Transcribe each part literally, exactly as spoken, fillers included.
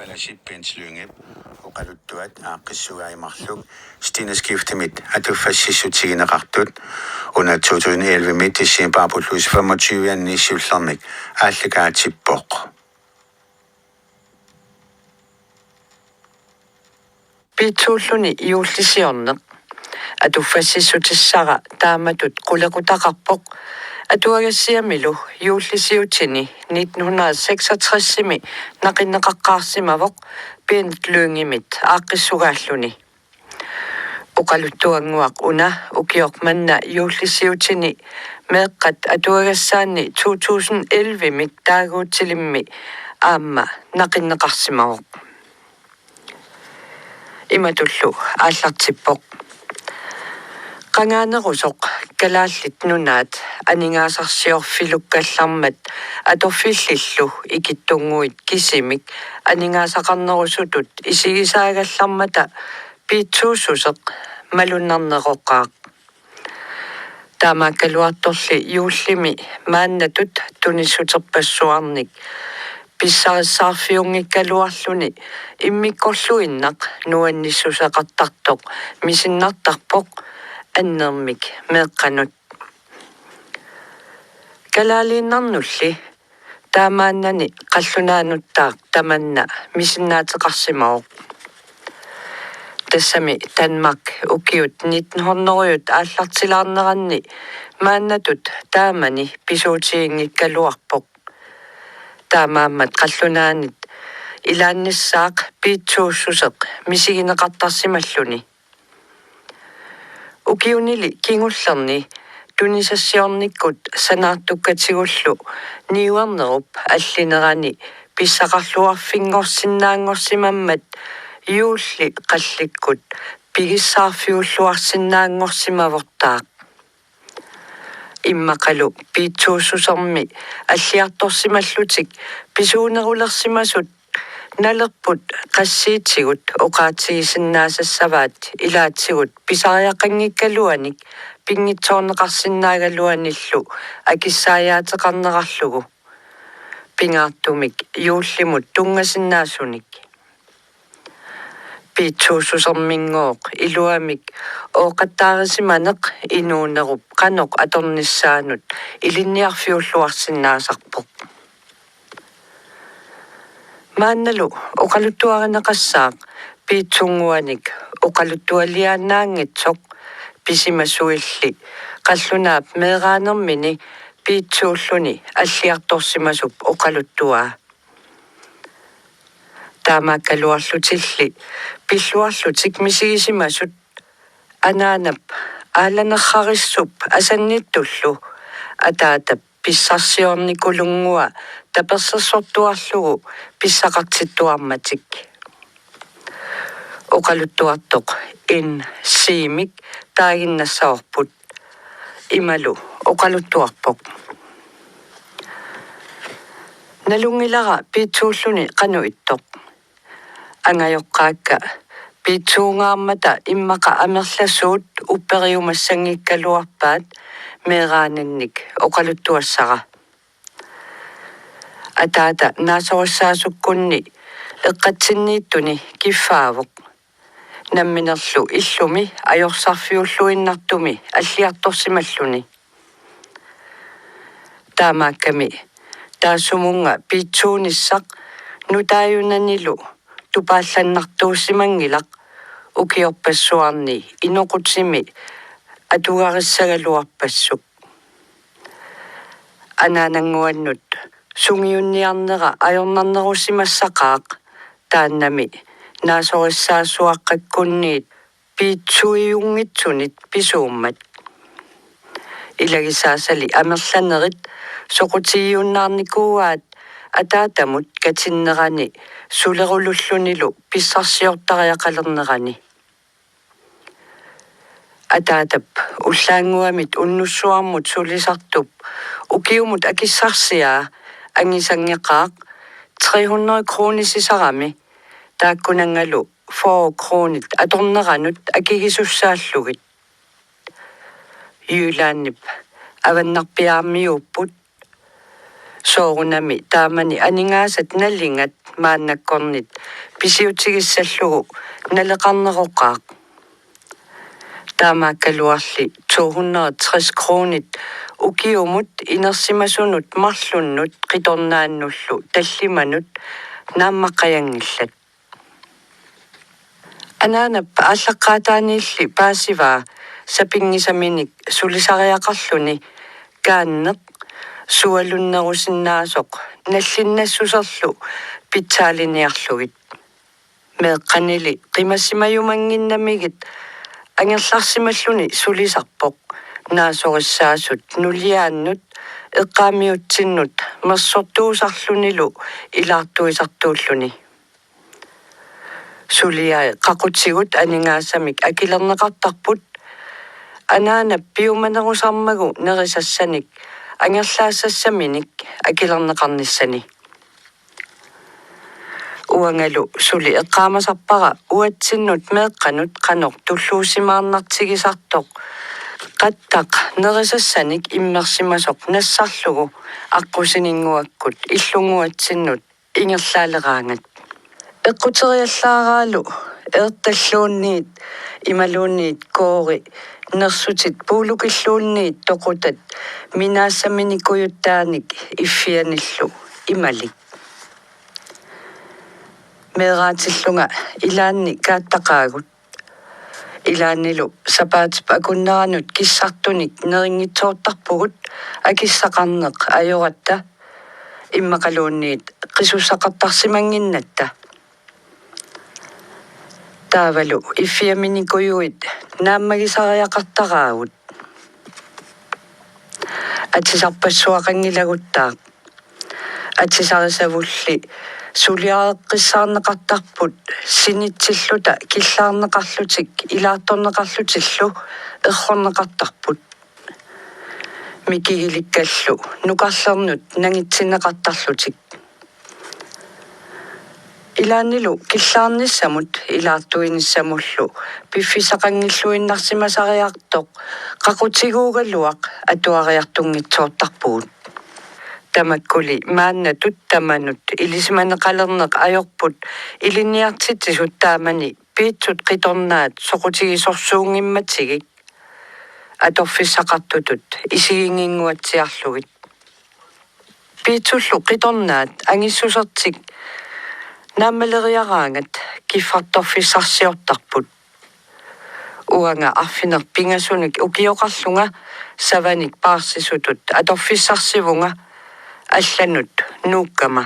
Palasiit Bent Lyngep oqaluttuat aaqqissugai marluk Stinaskiftemit atuffassissutigineqartut una to tusind elleve-mi decembarip femogtyve-anni siullermik aallakaatippoq. Piitsuulluni juullisiorneq. Atuffassissutissara taamatut qulequtaqarpoq. Atuagassiamilu juullisiutini nitten hundrede seksogtres-imi naqinneqaqqaarsimavoq Bent Lyngemit aaqqissugaalluni. Oqaluttuannguaq una ukioq manna juullisiutini meeqqat atuagassaanni to tusind elleve-mik taaguutilimmi aamma naqinneqarsimavoq. Imatullu aallartippoq. Qangaanerusoq Kalaallit Nunaat aningaasarsiorfilukkallarmat atorfillillu ikittunnguit kisimik aningaasaqarnerusutut isigisaagallarmata piitsuussuseq malunnarneroqaaq. Taamaakkaluartorli juullimi maannatut tunissuterpassuarnik pissarissaarfiunngikkaluarluni immikkorluinnaq nuannissuseqartartoq misinnartarpoq annermik meeqqanut. Kalaaliinnarnulli taamaannani qallunaanuttaaq tamanna misinnaateqarsimavoq. Tassami Danmark ukiut nitten hundrede aallartilaarneranni maannatut taamani pisuutiginngikkaluarpoq. Taamaammat qallunaanit ilaannissaaq piitsuussuseq misigineqartarsimalluni. Ukiunili kingullerni tunisassiornikkut sanaartukkatigullu niuernerup allinerani pissaqarluarfinngorsinnaanngorsimammat juulli qallikkut pigissaarfiulluarsinnaanngorsimavortaaq. Immaqalu piitsuussusermi alliartorsimallutik pisuunerulersimasut nalerput qassiitigut oqaatigisinnaasassavaat ilaatigut pisariaqanngikkaluanik pinngitsoorneqarsinnaagaluanillu akissaajaateqarnerarlugu pingaartumik juullimut tunngasinnaasunik. Piitsuussuserminngooq iluamik ooqattaarisimaneq inuunerup qanoq atornissaanut ilinniarfiulluarsinnaasarpoq. Maannalu oqaluttuarineqassaaq piitsunnguanik oqaluttualiaannaanngitsoq pisimasuilli qallunaap meeraanermini piitsuulluni alliartorsimasup oqaluttuaa. Taamaakkaluarlutilli pilluarlutik misigisimasut anaanap aalanerharissup asannittullu ataatap pissarsiornikulunnguaq tapersersortuarlugu pissaqartittuarmatik. Oqaluttuartoq N. Siimik taaginnassavarput. Imalu oqaluttuarpoq: Nalunngilara piitsuulluni qanoq ittoq. Angajoqqaakka piitsuungaarmata immaqa amerlasuut upperiumassanngikkaluarpaat, meeraaninnik oqaluttuassara. Ataata naasorissaasukkunni eqqatsinniittuni kiffaavoq. Namminerlu illumi ajorsarfiulluinnartumi alliartorsimalluni. Taamaakkami taassumunnga piitsuunissaq nutaajunanilu tupaallannartuussimanngilaq ukiorpassuarni inoqutimi atugarissagaluarpassuk. Anaanannguannut sungiunniarnera ajornarnerusimassaqaaq, taannami naasorissaasuaqqakkunniit piitsuujunngitsunit pisuummat. Ilagisaasali amerlanerit soqutigiunnaarnikuuaat ataatamut katinnerani sulerulullunilu pissarsiortariaqalernerani. Ataatap ullaannguamit unnussuarmut sulisartup ukiumut akissarsiaa angisanngeqaaq tre hundrede kronisisarami, taakkunanngalu fyrre kronit atorneranut akigisussaallugit. Jyllandip avannarpiaarmiuupput. Soorunami taamani aningaasat nalingat maannakkornit pisiutigissallugu naleqarneroqaaq. Taamaakkaluarli to hundrede tres kronit ukiumut inersimasunut marlunnut qitornaannullu tallimanut naammaqqajanngillat. Anaanap aallaqqaataaniilli paasivaa sapinngisaminik sulisariaqarluni kaanneq sualunnerusinnaasoq nallinnassuserlu pitsaaliniarlugit. Meeqqanili qimassimajumannginnamigit angerlarsimalluni sulisarpoq naasorissaasut nuliaannut eqqaamiutsinnut mersortuusarlunilu ilaartuisartuulluni. Suliai qaqutigut aningaasamik akilerneqartarput, anaanap piumanerusarmagu nerisassanik angerlaassassaminik akilerneqarnissani. Uangalu suli eqqaamasarpara uatsinnut meeqqanut qanoq tulluusimaarnartigisartoq qattaq nerisassanik immersimasoq nassarlugu aqqusininnguakkut illunnguatsinnut ingerlaaleraangat. Eqquteriallaaraalu eertalluunniit imaluunniit koori nersutit puulukilluunniit toqutat minaassaminikujuttaanik iffianillu imalik. Meeraatillunga ilaanni kaattaqaagut. Ilaannilu sapaatip akunneranut kissartunik nerinngitsoortarpugut akissaqarneq ajoratta immaqaluunniit qisussaqartarsimannginnatta. Taavalu iffiaminikujuit naammagisariaqartaraagut. Atisarpassuaqanngilaguttaaq. Atisarisavulli suliareqqissaarneqartarput sinitsilluta killaarneqarlutik ilaartorneqarlutillu errorneqartarput. Mikigilikkallu nukarlernut nangitsinneqartarlutik. Ilaannilu killaarnissamut ilaartuinissamullu piffissaqanngilluinnarsimasariartoq qaqutiguugaluaq atuariartunngitsoortarpugut. Tamakkuli maannatut tamanut ilisimaneqalerneq ajorput ilinniartitsisut taamani piitsut qitornaat soqutigisorsuunngimmatigik atorfissaqartutut isiginnginnguatsiarlugit. Piitsullu qitornaat angissusertik naammaleriaraangat kiffartorfissarsiortarput. Uanga arfineq-pingasunik ukioqarlunga savanik paarsisutut atorfissarsivunga allanut nuukkama.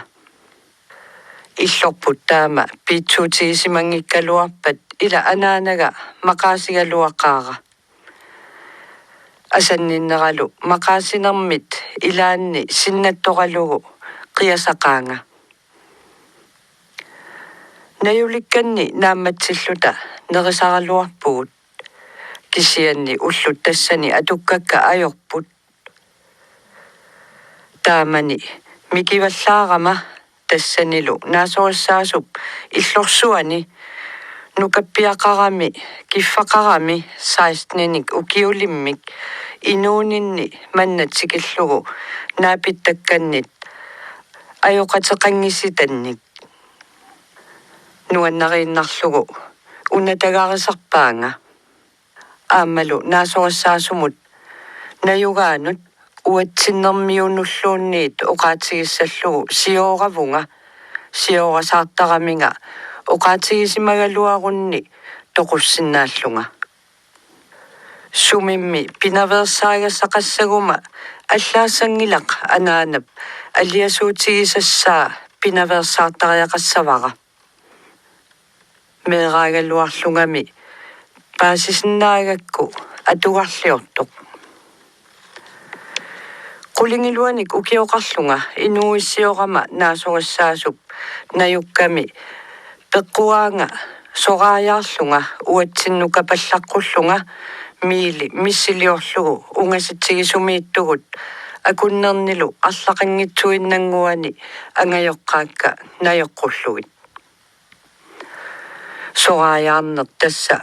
Illorput taama piitsuutigisimanngikkaluarpat ila anaanaga maqaasigaluaqaara. Asanninneralu maqaasinermit ilaanni sinnattoralugu qiasaqaanga. Najulikkanni naammatsilluta nerisaraluarpugut. Kisianni ullut tassani atukkakka ajorput. Taamani mikivallaarama tassanilu naasorissaasup illorsuani nukappiaqarami kiffaqarami seksteninik ukiulimmik inuuninni manna tikillugu naapittakkannit ajoqateqanngisitannik. Nuannariinnarlugu unatagarisarpaanga. Aammalu naasorissaasumut najugaanut uatsinnermiunulluunniit oqaatigissallugu siooravunga, sioorasaartaraminga oqaatigisimagaluarunni toqussinnaallunga. Sumimmi pinaveersaagassaqassaguma allaassanngilaq anaanap aliasuutigisassaa pinaveersaartariaqassavara. Meeraagaluarlungami paasisinnaagakku atugarliortoq. Qulingiluanik ukioqarlunga inuuissiorama naasorissaasup najukkami peqquaanga soraajaarlunga uatsinnukapallaqqullunga miili missiliorlugu ungasitsigisumiittugut akunnernilu arlaqanngitsuinnannguani angajoqqaakka najorqullugit. Soraajaarneq tassa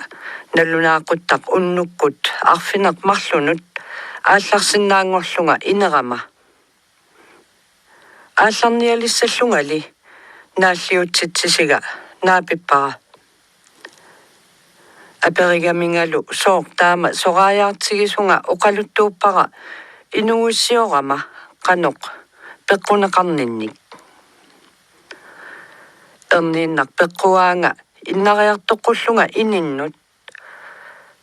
nalunaaquttaq unnukkut arfineq-marlunut aallarsinnaanngorlunga inerama. aallarnialissallungali naalliutsitsisiga naapippara. Aperigamingalu sooq taama soraajaartigisunga oqaluttuuppara inuuissiorama qanoq peqquneqarninnik. Erniinnaq peqquaanga innariartoqqullunga ininnut.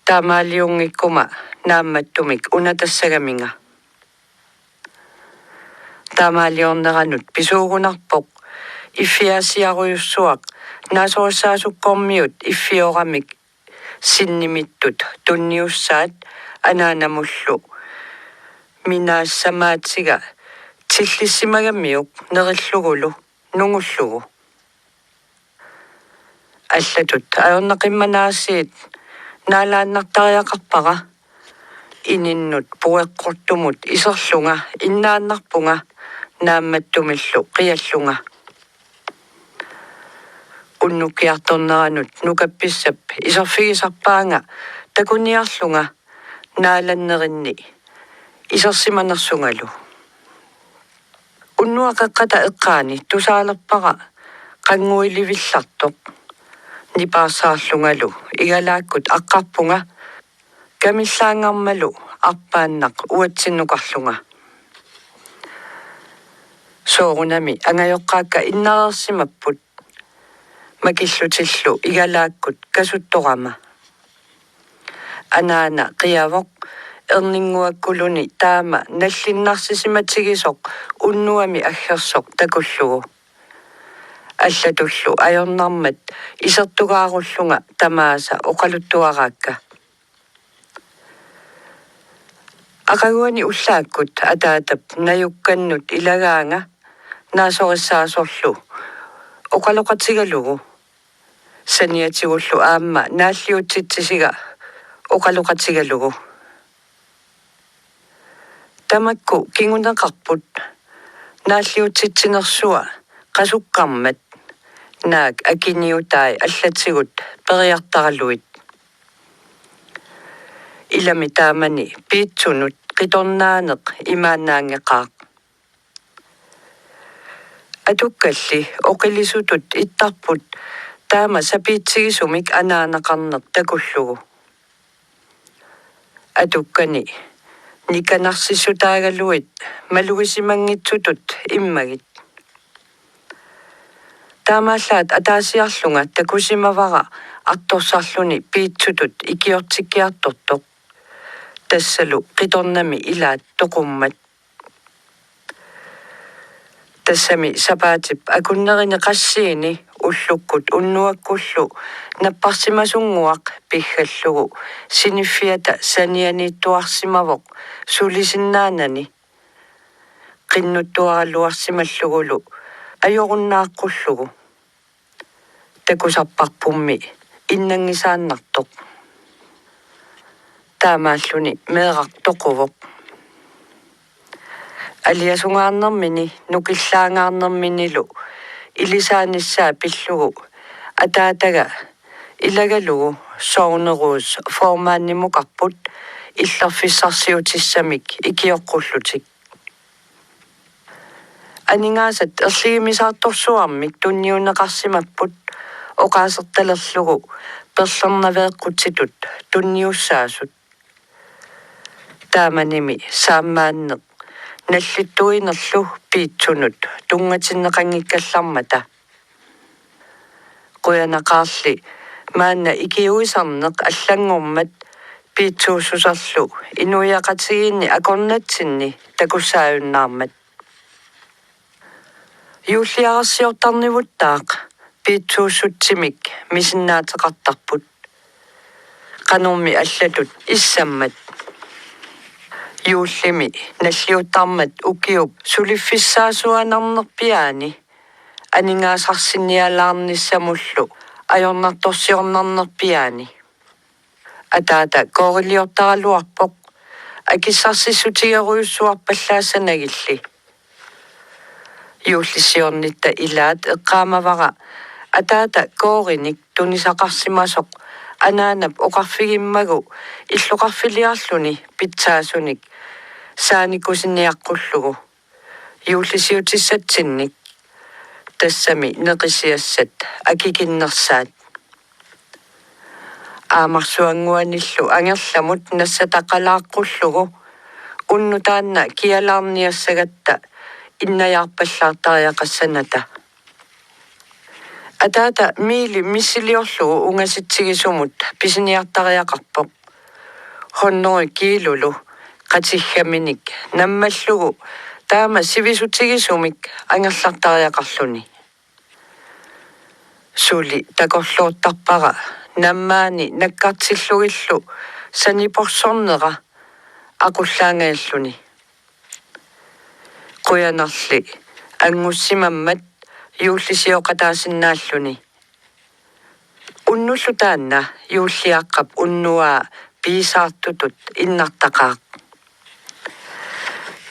Taamaaliunngikkuma naammattumik unatassagaminga. Taamaaliorneranut pisuugunarpoq iffiaasiarujussuaq naasorissaasukkormiut iffioramik sinnimittut tunniussaat anaanamullu minaassamaatiga tillissimagamiuk nerillugulu nungullugu. Allatut ajornaqimmanaasiit naalaannartariaqarpara ininnut pueqqortumut iserlunga innaannarpunga naammattumillu qiallunga. Unnukkiartorneranut nukappissap iserfigisarpaanga takuniarlunga naalannerinni isersimanersungalu. Unnuap qeqqata eqqaani tusaalerpara qannguilivillartoq. Nipaarsaarlungalu igalaakkut aqqarpunga kamillaanngarmalu arpaannaq uatsinnukarlunga. Soorunami angajoqqaakka innareersimapput makillutillu igalaakkut kasuttorama. Anaana qiavoq erninnguakkuluni taama nallinnarsisimatigisoq unnuami aggersoq takullugu. Allatullu ajornarmat isertugaarullunga tamaasa oqaluttuaraakka. Aqaguani ullaakkut ataatap najukkannut ilagaanga naasorissaasorlu oqaloqatigalugu. Saniatigullu aamma naalliutsitsisiga oqaloqatigalugu. Tamakku kinguneqarput naalliutsitsinersua qasukkarmat naak akiniutai allatigut periartaraluit. Ilami taamani piitsunut qitornaaneq imaannaanngeqaaq. Atukkalli oqilisutut ittarput taama sapiitsigisumik anaanaqarneq takullugu. Atukkani nikanarsissutaagaluit malugisimanngitsutut immagit. Taamaallaat ataasiarlunga takusimavara artorsarluni piitsutut ikiortikkiartortoq. Tassalu qitornami ilaat toqummat. Tassami sapaatip akunnerini qassiini ullukkut unnuakkullu napparsimasunnguaq piggallugu siniffiata sanianiittuarsimavoq sulisinnaanani qinnuttuaraluarsimallugulu ajorunnaaqqullugu. Takusarparpummi innanngisaannartoq. Taamaalluni meeraq toquvoq. Aliasungaarnermini nukillaangaarnerminilu ilisaanissaa pillugu ataataga ilagalugu sognerådsformandimukarput illerfissarsiutissamik ikioqqullutik. Aningaasat erligimisaartorsuarmik tunniunneqarsimapput oqaasertalerlugu perlernaveeqqutsitut tunniussaasut. Taamanimi saammaanneq nallittuinerlu piitsunut tunngatinneqanngikkallarmata. Qujanaqaarli maanna ikiuisarneq allanngormat piitsuussuserlu inuiaqatigiinni akornatsinni takussaajunnaarmat. Juulliararsiortarnivuttaaq piitsuussutsimik misinnaateqartarput. Qanormi allatut issammat. Juullimi nalliuttarmat ukiup suliffissaasuanarnerpiaani aningaasarsinnialaarnissamullu ajornartorsiornarnerpiaani. Ataata kooriliortaraluarpoq akissarsissutigerujussuarpallaassanagilli. Juullissiornitta ilaat eqqaamavara ataata koorinik tunisaqarsimasoq anaanap oqarfigimmagu illoqarfiliarluni pitsaasunik saanikusiniaqqullugu. juullisiutissatsinnik, tassami neqisiassat akikinnersaat. Aamarsuannguanillu angerlamut nassataqalaaqqullugu unnuk taanna kialaarniassagatta innajaarpallaartariaqassanata. Ataata miili missiliorlugu ungasitsigisumut pisiniartariaqarpoq. Hundrede kiilolu qatiggaminik nammallugu taama sivisutigisumik angerlartariaqarluni. Suli takorloortarpara nammaani nakkartillugillu saniporsornera aqullaangajalluni. Qujanarli anngussimammat juullisioqataasinnaalluni. Unnullu taanna juulliaqqap unnuaa piisaartutut innartaqaaq.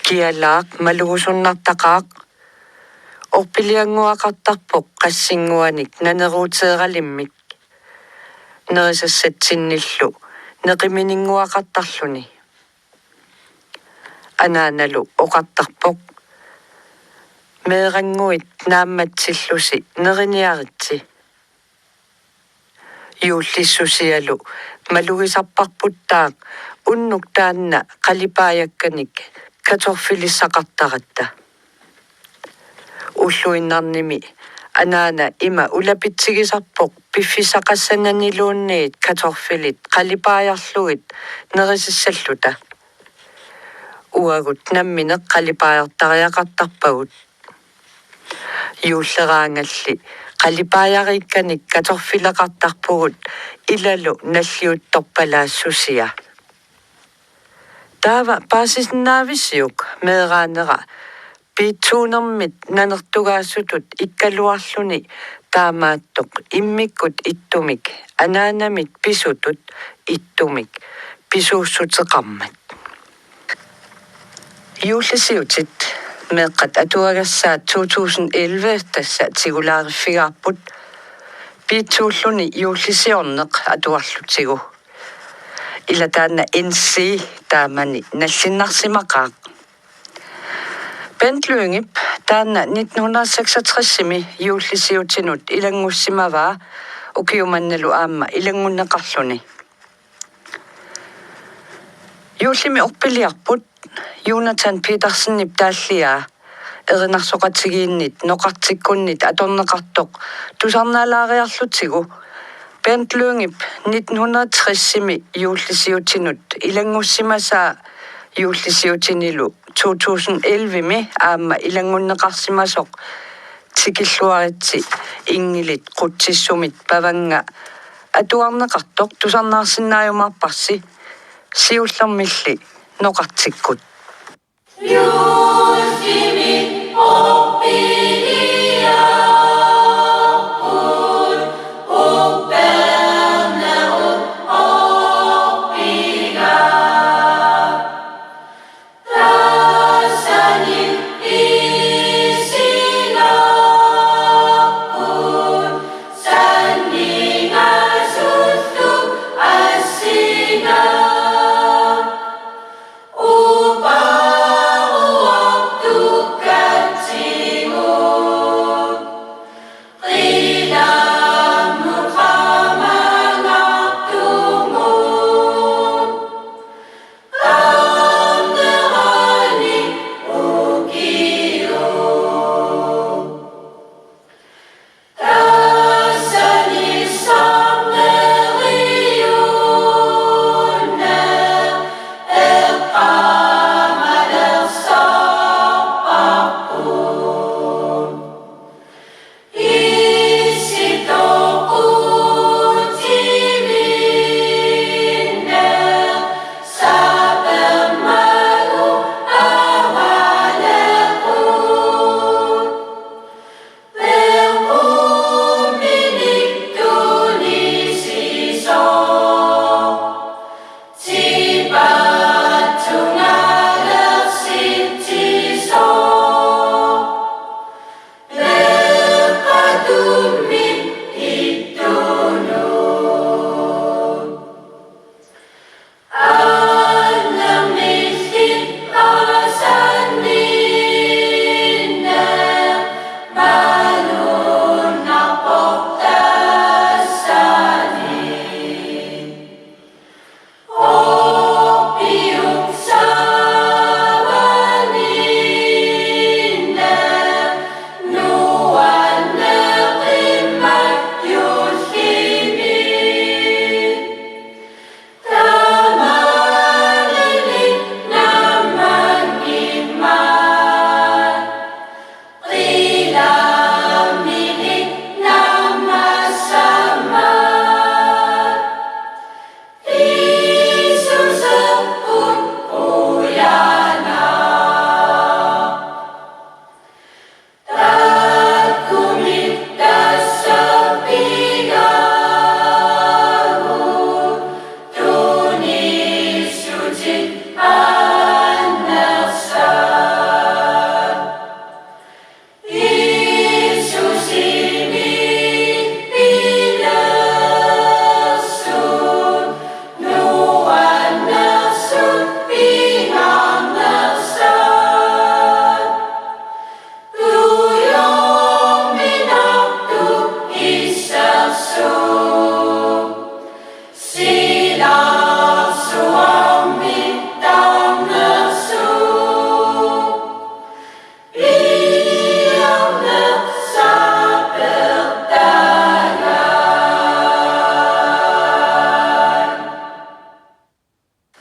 Kialaaq malugusunnartaqaaq. Orpiliannguaqartarpoq qassinnguanik naneruuteeralimmik. Nerisassatsinnillu neqimininnguaqartarluni. Anaanalu oqartarpoq: Meerannguit naammatsillusi neriniaritsi. Juullissusialu malugisarparputtaaq unnuk taanna qalipaajakkanik kartoffilissaqartaratta. Ulluinnarnimi anaana ima ulapitsigisarpoq piffissaqassananiluunniit kartoffilit qalipaajarlugit nerisassalluta. Uagut nammineq qalipaajartariaqartarpagut. Juulleraangalli qalipaajariikkanik kartoffileqartarpugut ilalu nalliuttorpalaassusia. Taava paasisinnaavisiuk meeraanera piitsuunermit nanertugaasutut ikkaluarluni taamaattoq immikkut ittumik anaanamit pisutut ittumik pisuussuteqarmat? Juullisiutit meeqqat atuagassaat to tusind elleve tassa tigulaariffigaarput piitsuulluni juullisiorneq atuarlutigu. Ila taanna N C taamani nallinnarsimaqaaq. Bent Lyngep taanna nitten hundrede seksogtresimi juullisiutinut ilanngussimavaa ukiumannalu aamma ilanngunneqarluni. Juullimi orpiliarput Jonathan Petersenip taalliaa erinarsoqatigiinnit noqartikkunnit atorneqartoq tusarnaalaariarlutigu Bent Lyngep nitten hundrede tresimi juullisiutinut ilanngussimasaa juullisiutinilu to tusind ellevemi aamma ilanngunneqarsimasoq tikilluaritsi inngilit qutsissumit pavannga atuarneqartoq tusarnaarsinnaajumaarparsi siullermilli noqartikkut.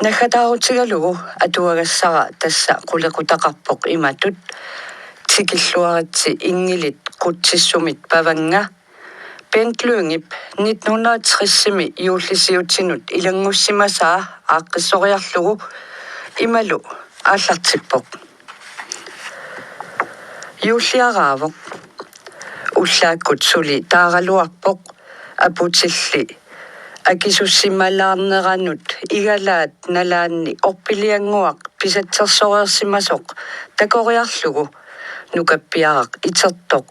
Naggataarutigalugu atuagassara tassa qulequtaqarpoq imatut: Tikilluaritsi inngilit qutsissumit pavannga. Bent Lyngep nitten hundrede og tres-imi juullisiutinut ilanngussimasaa aaqqissoriarlugu imalu aallartippoq: Juulliaraavoq. Ullaakkut suli taaraluarpoq. Aputilli akisussimalaarneranut igalaat nalaanni orpiliannguaq pisatsersoreersimasoq takoriarlugu nukappiaraq itertoq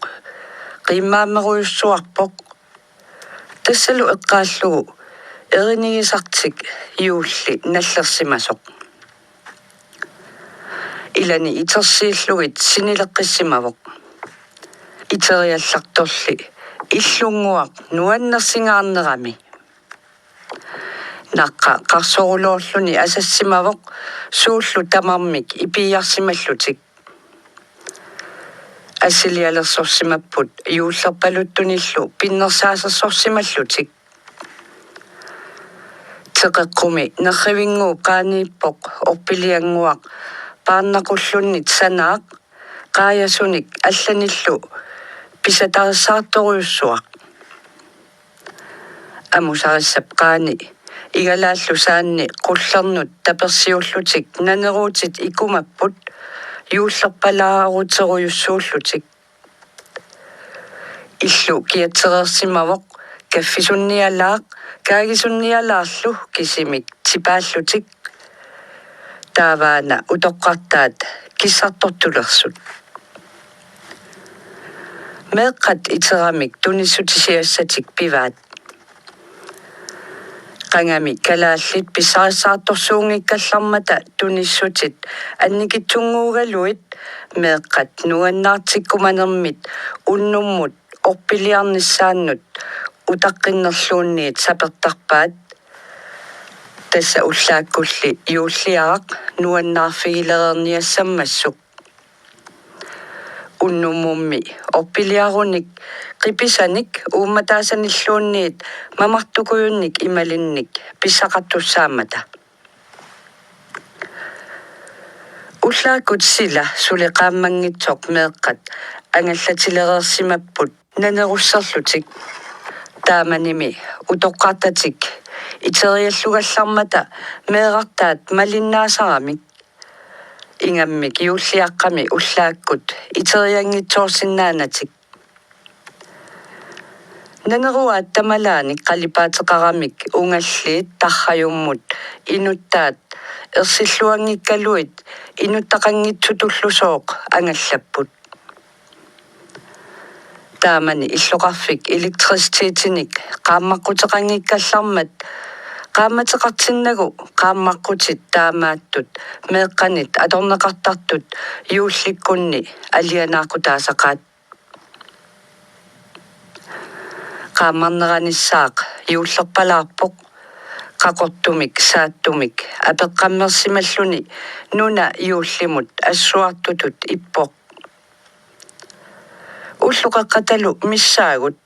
qiimmaammerujussuarpoq. Tassalu eqqaallugu erinigisartik juulli nallersimasoq. Ilani itersiillugit sinileqqissimavoq. Iteriallartorli illunnguaq nuannersingaarnerami. Naqqa qarsoruloorluni asassimavoq, suullu tamarmik ipiiarsimallutik. Assilialersorsimapput juullerpaluttunillu pinnersaasersorsimallutik. Teqeqqumi nerrivinnguup qaaniippoq orpiliannguaq paarnaqullunnit sanaaq, qaajasunik allanillu pisatarissaartorujussuaq. Amusarissap qaani igalaallu saanni qullernut tapersiullutik naneruutit ikumapput juullerpalaaruterujussuullutik. Illu kiatsereersimavoq kaffisunnialaaq kaagisunnialaarlu kisimik tipaallutik. Taavaana utoqqartaat kissartortulersut. Meeqqat iteramik tunissutisiassatik pivaat. Qangami kalaallit pissarissaartorsuunngikkallarmata tunissutit annikitsunnguugaluit meeqqat nuannaartikkumanermit unnummut orpiliarnissaannut utaqqinnerluunniit sapertarpaat. Tassa ullaakkulli juulliaraq nuannaarfigilereerniassammassuk. Unnummummi orpiliarunik qipisanik uummataasanilluunniit mamartukujunnik imalinnik pissaqartussaammata. Ullaakkut sila suli qaammanngitsoq meeqqat angallatilereersimapput nanerusserlutik. Taamanimi utoqqartatik iteriallugallarmata meerartaat malinnaasaramik. Ingammik juulliaqqami ullaakkut iterianngitsoorsinnaanatik. Naneruaat tamalaanik qalipaateqaramik ungalliit tarrajummut inuttaat ersilluanngikkaluit inuttaqanngitsutullusooq angallapput. Taamani illoqarfik elektricitetinik qaammaqquteqanngikkallarmat qaammateqartinnagu qaammaqqutit taamaattut meeqqanit atorneqartartut juullikkunni alianaaqutaasaqaat. Qaammarneranissaaq juullerpalaarpoq, qaqortumik saattumik apeqqammersimalluni nuna juullimut assuartutut ippoq. Ullut qeqqatalu missaagut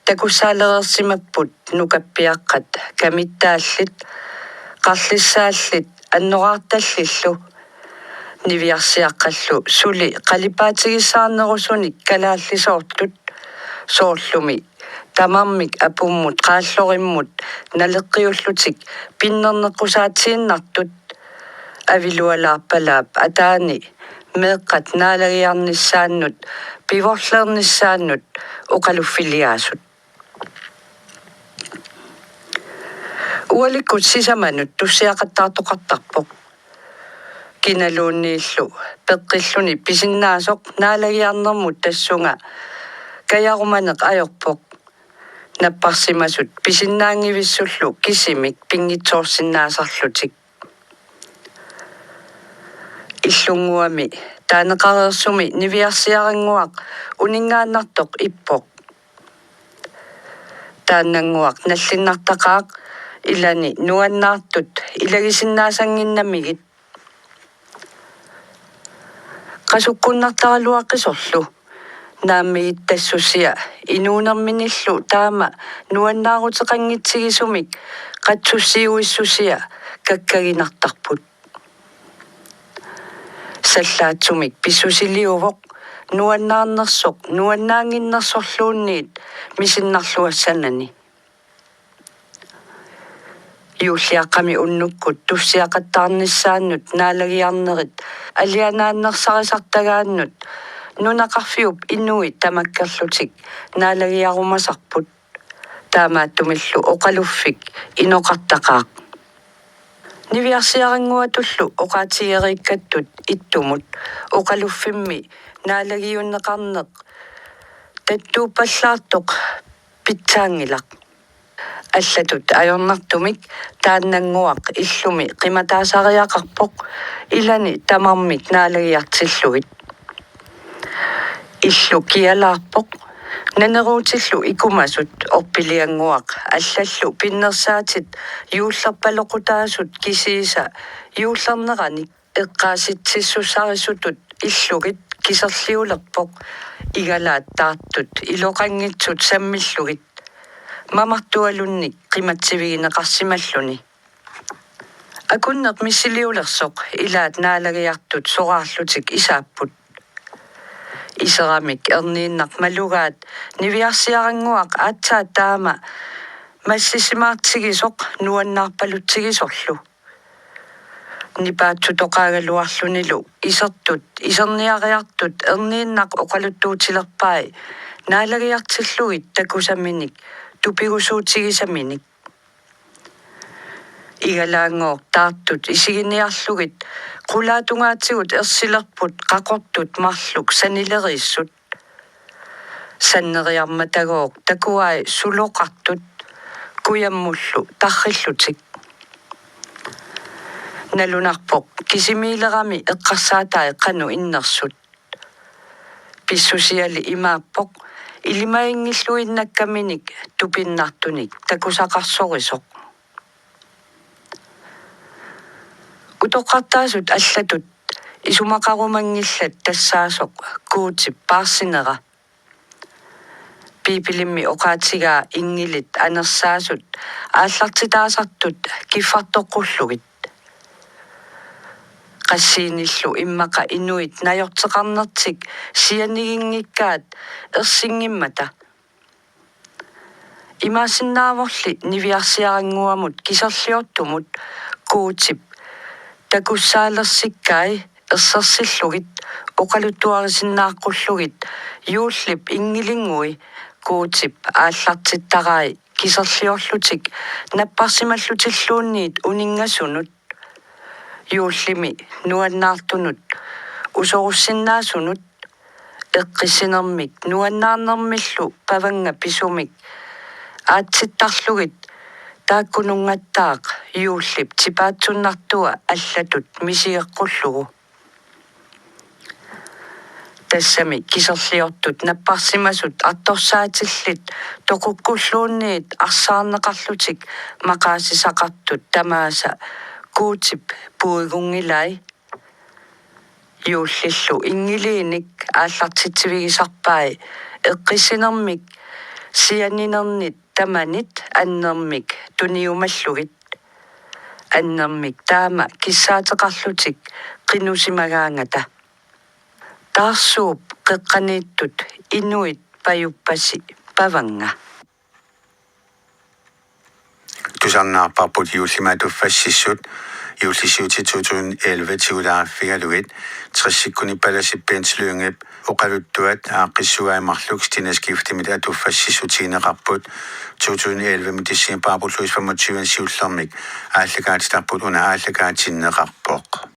takussaalereersimapput nukappiaqqat kamittaallit, qarlissaallit annoraartallillu. Niviarsiaqqallu suli qalipaatigissaarnerusunik kalaallisoortut, soorlumi tamarmik apummut qaallorimmut naleqqiullutik pinnerneqqusaatiinnartut, avilualaarpalaap ataani meeqqat naalagiarnissaannut pivorlernissaannut oqaluffiliaasut. Ualikkut sisamanut tussiaqattaartoqartarpoq. Kinaluunniillu peqqilluni pisinnaasoq naalagiarnermut tassunga kajarumaneq ajorpoq. Napparsimasut pisinnaanngivissullu kisimik pinngitsoorsinnaasarlutik. Illunnguami taaneqareersumi niviarsiarannguaq uninngaannartoq ippoq. Taannannguaq nallinnartaqaaq, ilani nuannaartut ilagisinnaasanginnamigit. Qasukkunnartaraluaqisorlu naammagitassusia inuunerminillu taama nuannaaruteqanngitsigisumik qatsussiuissusia kakkaginartarput. Sallaatsumik pissusiliuvoq nuannaarnersoq nuannaannginnersorluunniit misinnarluassanani. Juulliaqqami unnukkut tussiaqattaarnissaannut naalagiarnerit alianaannersarisartagaannut nunaqarfiup inui tamakkerlutik naalagiarumasarput. Taamaattumillu oqaluffik inoqartaqaaq. Niviarsiarannguatullu oqaatigereerikkattut ittumut oqaluffimmi naalagiunneqarneq tattuuppallaartoq pitsaanngilaq. Allatut ajornartumik taannannguaq illumi qimataasariaqarpoq ilani tamarmik naalagiartillugit. Illu kialaarpoq, naneruutillu ikumasut orpiliannguaq allallu pinnersaatit juullerpaloqutaasut kisiisa juullerneranik eqqaasitsissussarisutut illugit kiserliulerpoq igalaat taartut iloqanngitsut sammillugit mamartualunnik qimatsivigineqarsimalluni. Akunneq missiliulersoq ilaat naalagiartut soraarlutik isaapput. Iseramik erniinnaq malugaat niviarsiarannguaq aatsaat taama massisimaartigisoq nuannaarpalutsigisorlu. Nipaatsutoqaagaluarlunilu isertut iserniariartut erniinnaq oqaluttuutilerpai naalagiartillugit takusaminik tupigusuutigisaminik. Igalaanngooq taartut isiginiarlugit qulaatungaatigut ersilerput qaqortut marluk sanileriissut. Sanneriarmatagooq takuai suloqartut kujammullu tarrillutik. Nalunarpoq kisimiilerami eqqarsaatai qanoq innersut. Pissusiali imaappoq ilimaginngilluinnakkaminik tupinnartunik takusaqarsorisoq. Utoqqartaasut allatut isumaqarumanngillat tassaasoq Guutip paarsinera. Biibilimmi oqaatigaa inngilit anersaasut aallartitaasartut kiffartoqqullugit. Qassiinillu immaqa inuit najorteqarnertik sianiginngikkaat ersinngimmata. Imaassinnaavorli niviarsiarannguamut kiserliortumut Guutip takussaalersikkai ersersillugit oqaluttuarisinnaaqqullugit juullip inngilinngui Guutip aallartittarai kiserliorlutik napparsimallutilluunniit uninngasunut, juullimi nuannaartunut usorussinnaasunut, eqqissinermik nuannaarnermillu pavannga pisumik aatsittarlugit taakkununngattaaq juullip tipaatsunnartua allatut misigeqqullugu. Tassami kiserliortut napparsimasut artorsaatillit toqukkulluunniit arsaarneqarlutik maqaasisaqartut tamaasa Guutip puigunngilaat. Juullillu inngiliinik aallartitsivigisarpai eqqissinermik sianinernit tamanit annermik tuniumallugit. Annermik taama kissaateqarlutik qinusimagaangata. Taarsuup qeqqaniittut inuit pajuppasi pavannga. Tusarnaarparput juullimi atuffassissut, juullisiutit to tusind elleve tigulaarfigalugit, tressikkunni palasip Bent Lyngep oqaluttuat aaqqissugai marluk Stine Skiftemit atuffassissutigineqarput. To tusind elleve-mi decembarip ulluisa femogtyve siullermik aallakaatitarput, una aallakaatinneqarpoq.